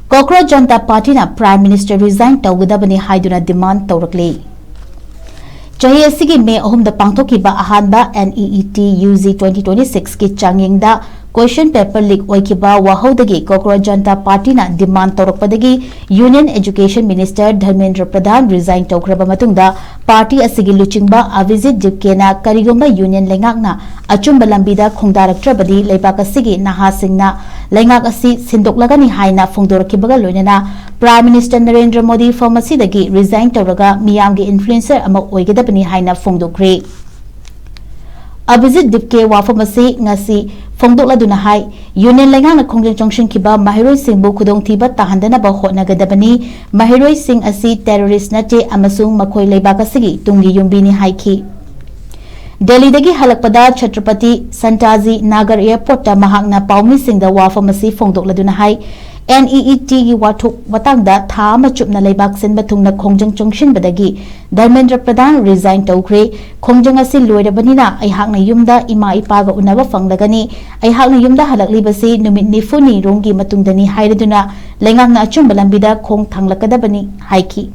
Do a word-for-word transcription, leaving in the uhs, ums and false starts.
Cockroach Janta ꯄꯥꯔꯇꯤꯅ Prime Minister resign ꯇꯧꯒꯗꯕꯅꯤ ꯍꯥꯏꯗꯨꯅ demand ꯇꯧꯔꯛꯂꯤ꯫ ꯆꯍꯤ ꯑꯁꯤꯒꯤ ꯃꯦ ꯑꯍꯨꯝꯗ ꯄꯥꯡꯊꯣꯛꯈꯤꯕ ꯑꯍꯥꯟꯕ NEET UG twenty twenty six ꯀꯤ ꯆꯥꯡꯌꯦꯡꯗ question paper leak ꯑꯣꯏꯈꯤꯕ ꯋꯥꯍꯧꯗꯒꯤ ꯀꯣꯀ꯭ꯔꯣꯆ ꯖꯟꯇꯥ ꯄꯥꯔꯇꯤꯅ demand ꯇꯧꯔꯛꯄꯗꯒꯤ Union Education Minister Dharmendra Pradhan resign ꯇꯧꯈ꯭ꯔꯕ ꯃꯇꯨꯡꯗ ꯄꯥꯔꯇꯤ ꯑꯁꯤꯒꯤ ꯂꯨꯆꯤꯡꯕ ꯑꯚꯤꯖꯤꯠ ꯗꯤꯞꯀꯦꯅ ꯀꯔꯤꯒꯨꯝꯕ Union ꯂꯩꯉꯥꯛꯅ ꯑꯆꯨꯝꯕ ꯂꯝꯕꯤꯗ ꯈꯣꯡꯗꯥꯔꯛꯇ꯭ꯔꯕꯗꯤ ꯂꯩꯕꯥꯛ ꯑꯁꯤꯒꯤ ꯅꯍꯥꯁꯤꯡꯅ ꯂꯩꯉꯥꯛ ꯑꯁꯤ ꯁꯤꯟꯗꯣꯛꯂꯒꯅꯤ ꯍꯥꯏꯅ ꯐꯣꯡꯗꯣꯔꯛꯈꯤꯕꯒ ꯂꯣꯏꯅꯅ Prime Minister ꯅꯔꯦꯟꯗ꯭ꯔ ꯃꯣꯗꯤ ꯐꯝ ꯑꯁꯤꯗꯒꯤ resign ꯇꯧꯔꯒ ꯃꯤꯌꯥꯝꯒꯤ influencer ꯑꯃ ꯑꯣꯏꯒꯗꯕꯅꯤ ꯍꯥꯏꯅ ꯐꯣꯡꯗꯣꯛꯈ꯭ꯔꯦ꯫ ꯑꯚꯤꯖꯤꯠ ꯗꯤꯞꯀꯦ ꯋꯥꯐꯝ ꯑꯁꯤ ꯉꯁꯤ ꯐꯣꯡꯗꯣꯛꯂꯗꯨꯅ ꯍꯥꯏ, Union ꯂꯩꯉꯥꯛꯅ ꯈꯣꯡꯖꯪ ꯆꯪꯁꯤꯟꯈꯤꯕ ꯃꯍꯩꯔꯣꯏꯁꯤꯡꯕꯨ ꯈꯨꯗꯣꯡꯊꯤꯕ ꯇꯥꯍꯟꯗꯅꯕ ꯍꯣꯠꯅꯒꯗꯕꯅꯤ꯫ ꯃꯍꯩꯔꯣꯏꯁꯤꯡ ꯑꯁꯤ terrorist ꯅꯠꯇꯦ ꯑꯃꯁꯨꯡ ꯃꯈꯣꯏ ꯂꯩꯕꯥꯛ ꯑꯁꯤꯒꯤ ꯇꯨꯡꯒꯤ ꯌꯨꯝꯕꯤꯅꯤ ꯍꯥꯏꯈꯤ꯫ ꯗꯦꯜꯂꯤꯗꯒꯤ ꯍꯜꯂꯛꯄꯗ ꯆꯇ꯭ꯔꯄꯇꯤ ꯁꯟꯇꯥꯖꯤ ꯅꯥꯒꯔ airport ꯇ ꯃꯍꯥꯛꯅ ꯄꯥꯎꯃꯤꯁꯤꯡꯗ ꯋꯥꯐꯝ ꯑꯁꯤ ꯐꯣꯡꯗꯣꯛꯂꯗꯨꯅ ꯍꯥꯏ, NEET ꯒꯤ ꯋꯥꯊꯣꯛ ꯃꯇꯥꯡꯗ ꯊꯥ ꯑꯃ ꯆꯨꯞꯅ ꯂꯩꯕꯥꯛ ꯁꯤꯟꯕ ꯊꯨꯡꯅ ꯈꯣꯡꯖꯪ ꯆꯪꯁꯤꯟꯕꯗꯒꯤ ꯙꯔꯃꯦꯟꯗ꯭ꯔ ꯄ꯭ꯔꯙꯥꯟ resign ꯇꯧꯈ꯭ꯔꯦ꯫ ꯈꯣꯡꯖꯪ ꯑꯁꯤ ꯂꯣꯏꯔꯕꯅꯤꯅ ꯑꯩꯍꯥꯛꯅ ꯌꯨꯝꯗ ꯏꯃꯥ ꯏꯄꯥꯒ ꯎꯅꯕ ꯐꯪꯂꯒꯅꯤ꯫ ꯑꯩꯍꯥꯛꯅ ꯌꯨꯝꯗ ꯍꯜꯂꯛꯂꯤꯕꯁꯤ ꯅꯨꯃꯤꯠ ꯅꯤꯐꯨꯅꯤ ꯔꯣꯝꯒꯤ ꯃꯇꯨꯡꯗꯅꯤ ꯍꯥꯏꯔꯗꯨꯅ ꯂꯩꯉꯥꯛꯅ ꯑꯆꯨꯝꯕ ꯂꯝꯕꯤꯗ ꯈꯣꯡ ꯊꯥꯡꯂꯛꯀꯗꯕꯅꯤ ꯍꯥꯏꯈꯤ꯫